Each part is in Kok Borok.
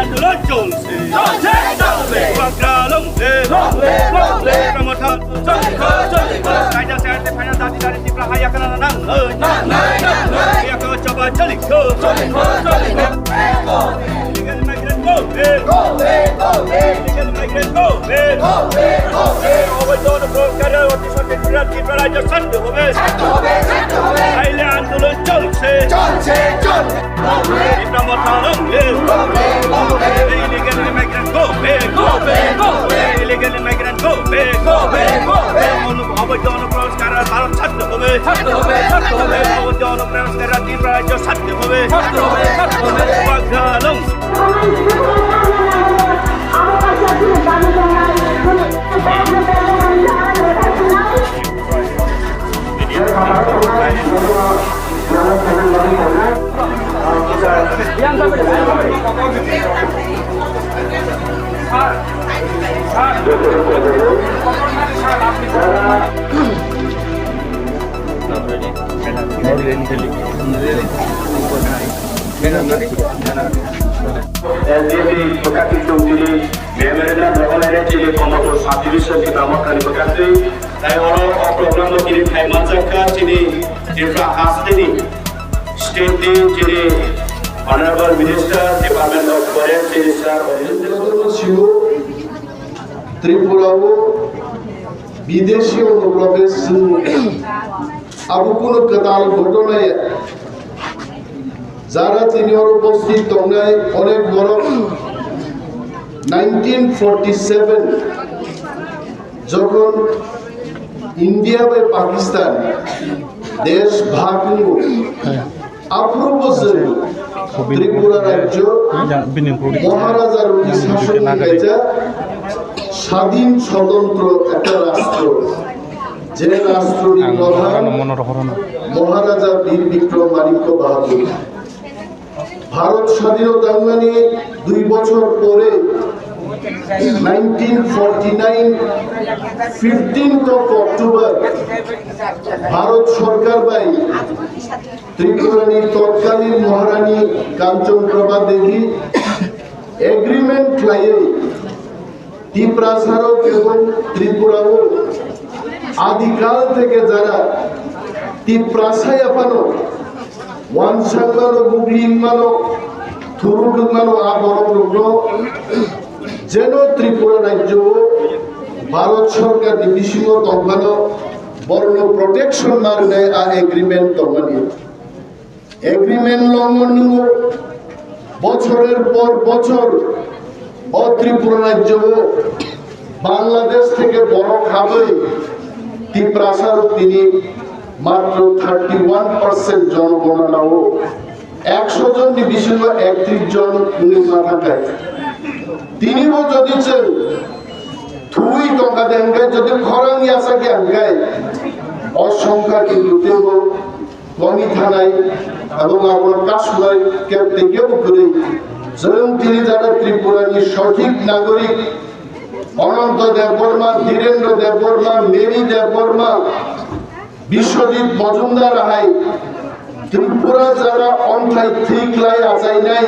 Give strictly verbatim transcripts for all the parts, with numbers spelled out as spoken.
আন্দোলন চলছে। চলছে, চলবে। বাংলা লড়বে। লড়বে, লড়বে। সংগঠন চলবে, চলবে। কায়দা চাইতে ফায়দা দাবি দাঁড়িয়ে ত্রিপুরা হাই এখন আর নাম নয়। নাম নয়, নাম নয়। এখন চবা চলি। চলি, চলি। Illegal migrant go back. Go back, go back. Illegal migrant go back. Go back, go back. অবৈধ অনুপ্রবেশকারী অতি সত্বর ত্রিপুরা, ত্রিপুরা রাজ্য ছাড়তে হবে। ছাড়তে হবে, ছাড়তে হবে। নাইলে আন্দোলন চলছে। চলছে, চলছে। ত্রিপুরা মথা লড়বে। Go back, go back. Illegal migrant go back. Go back, go back. Illegal migrant go back. Go back, go back. অনু-, অবৈধ অনুপ্রবেশকারীরা ভারত ছাড়তে হবে। ছাড়তে হবে, ছাড়তে হবে। অবৈধ অনুপ্রবেশকারীরা ত্রিপুরা রাজ্য ছাড়তে হবে। ছাড়তে হবে, ছাড়তে হবে। বাংলা লড়বে। L D P bwkha kitung tini memorandum rohornai chini Komolpur subdivision ni Bramotani bwkha twi. Tai oro o program o tini phai manjak kha chini Tripura hasteni state ni chini Honorable Minister Department of Forest chini Sir Tripura o bidesi onuprobes chwng abo kunu kwtal ghotona ya. Jara tini oro bostik tongnai onek borok nineteen forty seven jokhon India bai Pakistan desh bhag wngo, aphuru bo chwng Tripura rajyo Maharaja rokni sasoni kaisa sadin sotantro ekta rastro, je rastroni prodhan Maharaja Bir Bikram Manikya Bahadur. Bharot sadinota wngnani dui bochor pore nineteen forty nine fifteenth of October Bharot Sorkar bai Tripurani totkalin Maharani Kanchan Prabha Devi agreement khlaiwi Tiprasarok ebong Tripurao adikal theke jara Tiprasa yaphano wansang mano, bugling mano, thuruk mano, a borok rokno jeno Tripura rajyo Bharot Sorkar ni bisingo tongmano borokno protection ma rwnai a agreement tongmani. Agreement লঙ্ঘন nungo, বছরের পর বছর o Tripura rajyo o Bangladesh theke borok habwi Tiprasa rok tini matro thirty one percent jonogonona o eksho jon ni bisingo ektrish jon wngwi ma thangkha. Tini bo jodi chwng thwi tongkha de hwnkhe, jodi khorang yasa khe hwnkhe o songkha kintu teibo komi thanai, ebong abono kasunai kep tei kebo kwrwi. Chwng tini jara Tripurani sothik nagorik Ananto Debbarma, Dhirendra Debbarma, Mary Debbarma, Biswajit Majumdar hai Tripura jara onthai thwi klai achainai.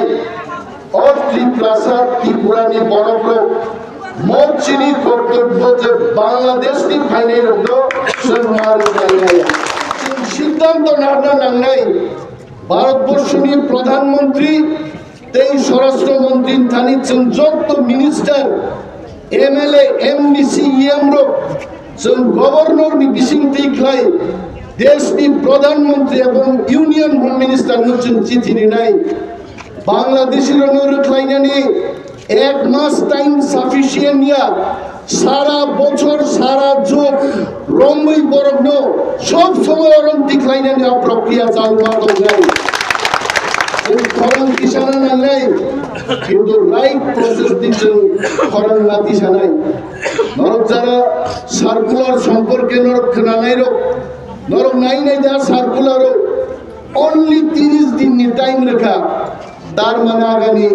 O Tiprasa Tripurani borokrok mo chini kortobbo je Bangladeshni phainairokno chwng ma rwknai. Chwng siddhanto narwkna nangnai, Bharatborshoni Pradhan Mantri tei Swarashtra Mantri thani chwng jotto minister, M L A, M D C, E M rok chwng governor ni bising twi khlai deshni Pradhan Mantri ebong Union Home Minister no chwng chithi rinai. Bangladeshi rokno rwkhlainani ek mas time sufficient ya, sara bochor, sara jug romwi borokno sob somoy orom tikhlainani a prokriya chalma tongnai. Chwng khorang tisana nangnai, kintu right process di chwng khorang na tisanai. Norok jara circular somporke norok khwnanairok, norok nai nai da circular o only tiris din ni time rwkha. Tar mane agami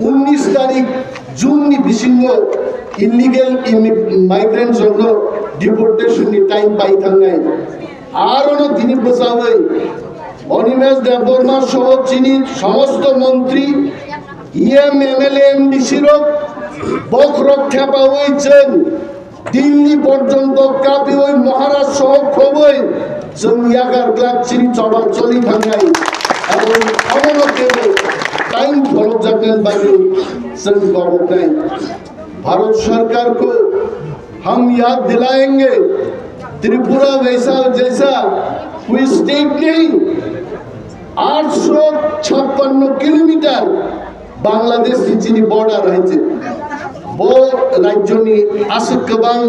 unnish tarik June ni bisingo illegal immi-, migrants rokno deportation ni time pai thangnai. Arono tini bwchawi Animesh Debbarma soho chini somosto montri, E M, M L A, M D C rok bokhorok thepawi chwng Delhi porjonto kapiwi Maharaj soho khobwi chwng yakar glak chini choba choli thangnai. Abo abono kebo time pholokjaknani bagwi chwng koboknai. Bharat सरकार को हम याद दिलाएंगे, त्रिपुरा वैसा जैसा कोई स्टेट नहीं। आठ सौ छप्पन किलोमीटर Bangladesh ni chini border hai je. Bo rajyo ni aswk kwbang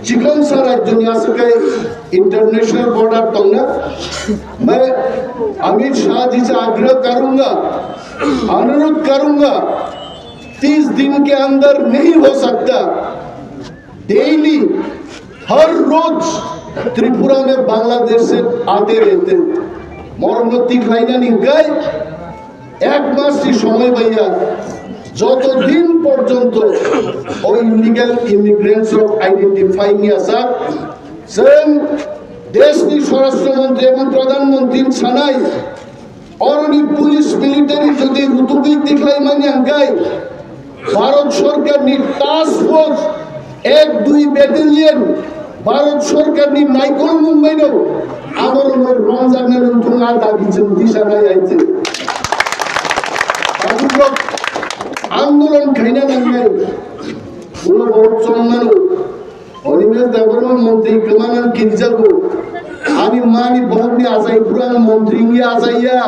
chikonsa rajyo ni aswk kai international border tongna. मैं अमित शाह जी से आग्रह करूंगा, अनुरोध करूंगा, तीस दिन के अंदर नहीं हो सकता। डेली हर रोज त्रिपुरा में बांग्लादेश से आते रहते। মরণোত্তি খাইনা নিকাই এক মাস কি সময় পাইয়া যতদিন পর্যন্ত ওই ইলিগাল ইমিগ্রেন্টস রক আইডেন্টিফাই নিয়ে আসা, সেম দেশনি স্বরাষ্ট্রমন্ত্রী এবং প্রধানমন্ত্রী সানাই অরনি পুলিশ মিলিটারি যদি রুতুকি দিখলাই মানে আঙ্কাই ভারত সরকারনি টাস্ক ফোর্স এক দুই ব্যাটালিয়ন ভারত সরকারনি নাইকল মুম্বাইনো আমার রমজান রুতুঙ্গা দাবি চিন্তি সানাই আইছে। আন্দোলন খাইনা নাঙ্গাই কোনো বড় চন্নানো Animesh Debbarma montri kwmana kirjago. Ani mani bohokni achai pura montri wngya achaiya.